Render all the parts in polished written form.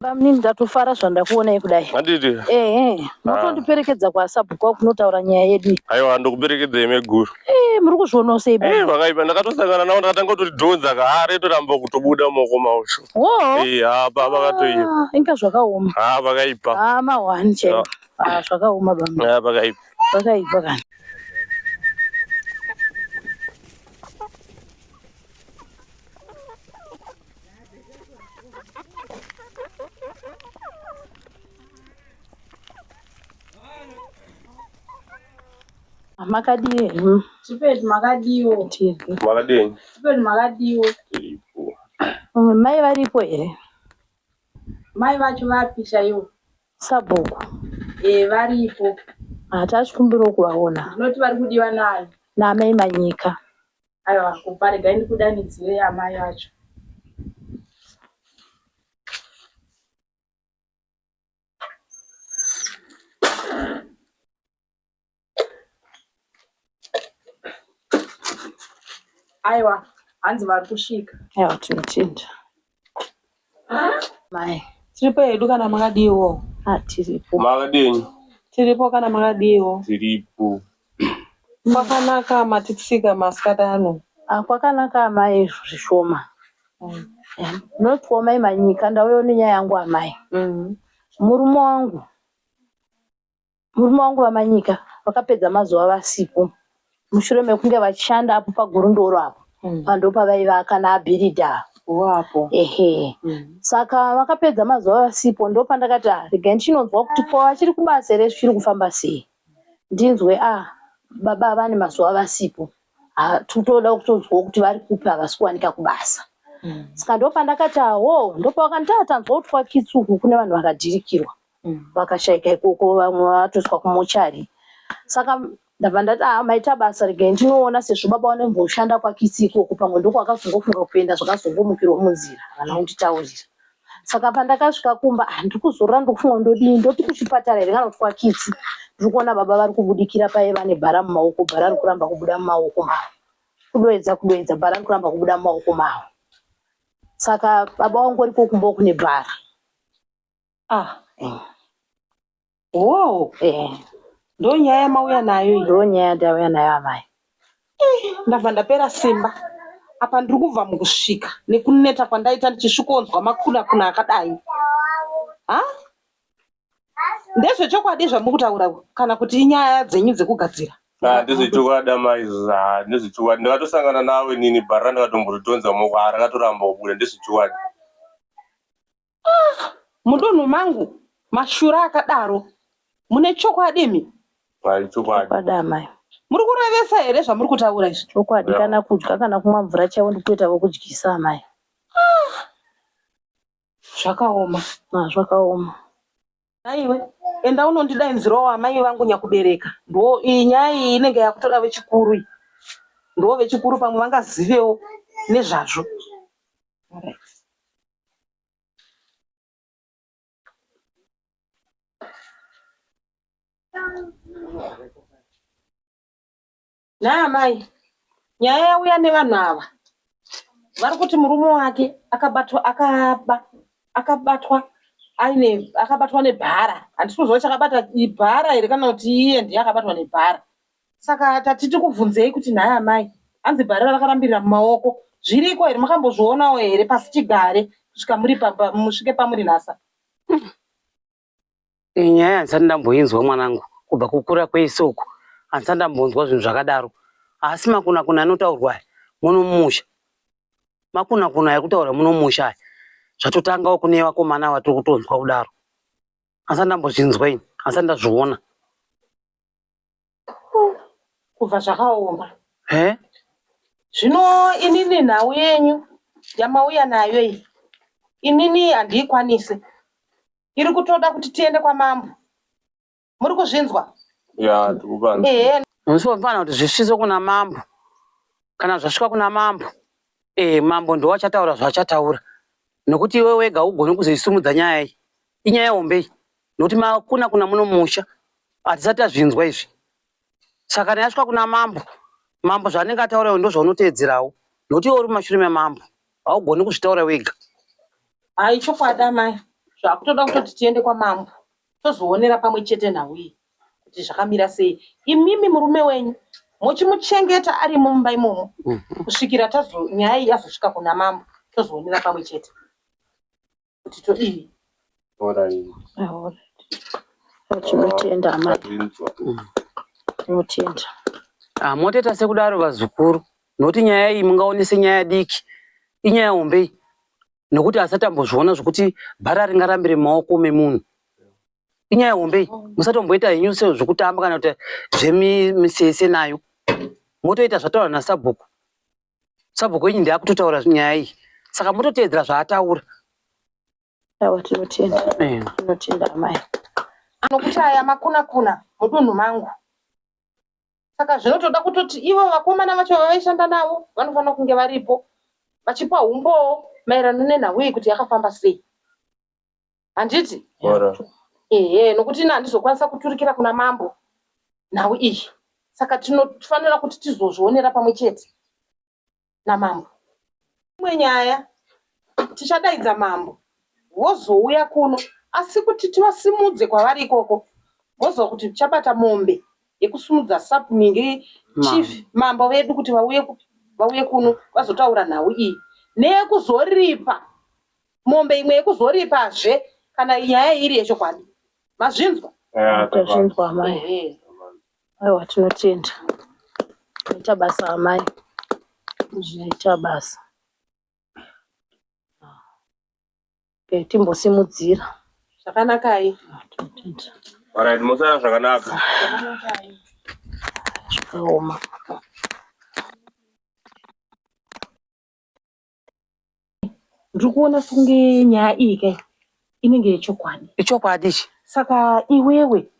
Bamnini ndatofara zvandakuonai kudai. Handiti? Ehe, motondiperekedza kwasabhuku kunotaura nyaya yedu. Aiwa ndokuperekedzai meguru. Eh, muri kuzvionawo sei baba? Eh, vakaipa ndakatosangana navo ndakatanga kutoridhonza ka ha retoramba kutobuda mumaoko macho. Wo. Eh, ha baba vakatoipa. Ah, inga zvakaoma. Ha vakaipa. Ah, mahwani chaiwo. Ah, zvakaoma bamnini. Ha vakaipa. Vakaipa kani. Makadii henyu? Tipeti makadiwo. Tiri. Makadii? Tipeti makadiwo. Tiripo. Mai varipo here? Mai vacho vapi chaivo? Sabhuku. Eh, varipo. Ah, tachikumbirawo kuvaona. Ndinoti vari kudiwa nani? Naamai Manyika. Aiwa, kupa regai ndikudanidzire amai vacho. Aiwa, hanzi vari kusvika. Aiwa, tinotenda. Mai. Tiripo hedu kana makadiwo. Ah, tiripo. Makadini? Tiripo kana makadiwo. Tiripo. Kwakanaka matitsika masikati ano. Ah, kwakanaka amai zvishoma. Ndinotyawo mai Manyika ndauyawo nenyaya yangu amai. Murume wangu murume wangu VaManyika vakapedza mazuva vasipo mushure mekunge vachishanda apo paGurundoro apo ndopavaivaka naabhiridha Wapo. Ehe. Saka vakapedza mazuva vasipo ndopandakati ah regai ndichinonzwa kuti ko vachiri kubasa here zvichiri kufamba sei. Ndinzwe ah baba vane mazuva vasipo. Ah, totoda kutonzwawo kuti vari kupi havasi kuwanika kubasa. Saka ndopandakati ahoo ndopavakanditi ah tanzwa kuti kwaKitsi uku kune vanhu vakadhirikirwa vakashaika ikoko vamwe vatoiswa kumochari. Saka ndabva ndati ah maita basa regai ndinoona sezvo baba vanomboshanda kwaKitsi ikoko pamwe ndokwakazongofunga kuenda zvakazongomukirwa munzira havana kunditaurira. Saka pandakasvika kumba ah ndiri kuzorora ndiri kufunga ndodii ndoti kuchipatara here kana kuti kwaKitsi. Ndiri kuona baba vari kubudikira paye vane bhara mumaoko bhara riri kuramba kubuda mumaoko mavo. Kudoedza kudoedza bhara riri kuramba kubuda mumaoko mavo. Saka baba vangu variko kumba kune bhara. Ah. Oh. Eh. Ndo nyaya yamauya nayo iyi. Ndo nyaya yandauya nayo amai. Ndabva ndapera simba. Apa ndiri kubva mukusvika nekuneta kwandaita ndichisvikonzwa makuna kuna akadai. Ha? Ndezvechokwadi zvamuri kutaura kana kuti inyaya dzenyu dzekugadzira? Ah, ndezvechokwadi amai izvozvo. Ah, ndezvechokwadi. Ndakatosangana navo inini bhara ndakatomboritonza mumaoko ah, rakatoramba kubuda. Ndezvechokwadi. Ah, mudunhu mangu mashura akadaro. Mune chokwadi imi? Hai, chokwadi. Chokwadi amai. Muri kurevesa here zvamuri kutaura izvi? Chokwadi Yeah. kana kudya kana kumwa mvura chaiwo ndikutoita vokudyisa amai. Zvakaoma. Ah, zvakaoma. Nhaiwe, enda unondidaidzirawo amai vangu nyakubereka. Ndo iyi nyaya iyi inenge yakutoda vechikuru iyi. Ndo vechikuru pamwe vangazivewo nezvazvo. Alright. Nhai amai, nyaya yauya nevanhu ava vari kuti murume wake akabatwa akaba akabatwa aine akabatwa nebhara. Handisi kuziva chakabata ibhara here kana kuti iye ndiye akabatwa nebhara. Saka tati tikubvunzei kuti nhai amai, hanzi bhara rakarambirira mumaoko. Zviriko here makambozvionawo here pasi chigare kusvika muri pamba musvike pamuri nhasa? Iyi nyaya handisati ndamboinzwa mwanangu kubva kukura kwese uku handisati ndambonzwa zvinhu zvakadaro asi makunakuna anotaurwa aya muno mumusha makunakuna ari kutaura muno mumusha aya zvatotangawo kune vakomana vatiri kutonzwa kudaro handisati ndambozvinzwa ini handisati ndazviona Kubva zvakaoma. He? Zvino inini nhau yenyu yamauya nayo iyi inini handiikwanise. Iri kutoda kuti tiende kwamambo. Muri kuzvinzwa? Ya, tikupanzwa. Ehe. Unofanira kuti zvisvitswe kuna mambo. Kana zvasvika kuna mambo, eh, mambo ndiwo achataura zvaachataura. Nokuti iwe wega ugone kuzoisimudza nyaya iyi. Inyaya hombe iyi. Nokuti makuna kuna muno musha hatisati tazvinzwa izvi. Saka kana yasvika kuna mambo, mambo zvaanenge ataura iwe ndozvaunoteedzerawo. Nokuti iwe uri mumashure memambo. Haugoni kuzvitaura wega. Hai chokwadi amai. Zvakutoda kutoti tiende kwamambo tozoonera pamwe chete nhau iyi kuti zvakamira sei. Imimi murume wenyu mochimuchengeta arimo mumba imomo kusvikira tazo nyaya iyi yazosvika kuna mambo tozoonera pamwe chete kuti todii. Tinotenda amai, tinotenda. Ah, motoita sekudaro vazukuru nokuti nyaya iyi mungaone senyaya diki inyaya hombe iyi nokuti asati ambozviona zvekuti bhara ringarambire mumaoko memunhu inyaya hombe iyi musatomboita henyu sezvekutamba kana kuti zvemisese nayo motoita zvataura nasabhuku sabhuku wenyu ndiye akutotaura nyaya iyi saka mototeedzera zvaataura Aiwa tinotenda. Tinotenda amai. Nokuti aya makuna kuna mudunhu mangu. Saka zvinotoda kutoti ivo vakomana vacho vavaishanda navo vanofanira kunge varipo vachipa umbowo maererano nenhau iyi kuti yakafamba sei. Handiti? Ehe, nokuti ini handizokwanisa kuturikira kuna mambo nhau iyi. Saka tinofanira kuti tizozvionera pamwe chete namambo. Imwe nyaya tichadaidza mambo vozouya kuno asi kuti tivasimudze kwavari ikoko voziva kuti tichabata mombe yekusimudza sabningi chief mambo vedu kuti vauye kupi vauye kuno vazotaura nhau iyi neyekuzoripa mombe imwe yekuzoripazve kana nyaya iri yechokwadi mazvinzwa Tazvinzwa amai. Aiwa tinotenda. Maita basa amai. Zvaita basa. Okay, timbosimudzira. Zvakanakai. Tinotenda. Alright, mosara zvakanaka. Zvakaoma. Ndiri kuona sekunge nyaya iyi kai inenge yechokwadi. Ichokwadi ichi. Saka iwewe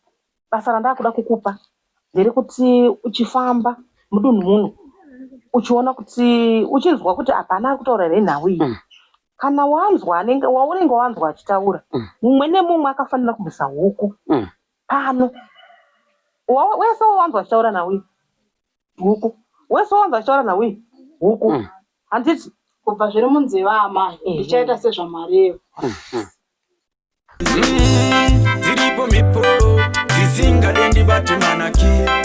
basa randakuda kukupa nderekuti uchifamba mudunhu muno uchiona kuti uchinzwa kuti hapana ari kutaura here nhau iyi. Kana wanzwa anenge waunenge wanzwa achitaura mumwe nemumwe akafanira kubvisa huku pano. Wese wawanzwa achitaura nhau iyi huku. Wese wawanzwa achitaura nhau iyi huku. Handiti? Kubva zviri munzeve amai, ndichaita sezvamareva. Dziripo mhepo dzisingade ndibate manake.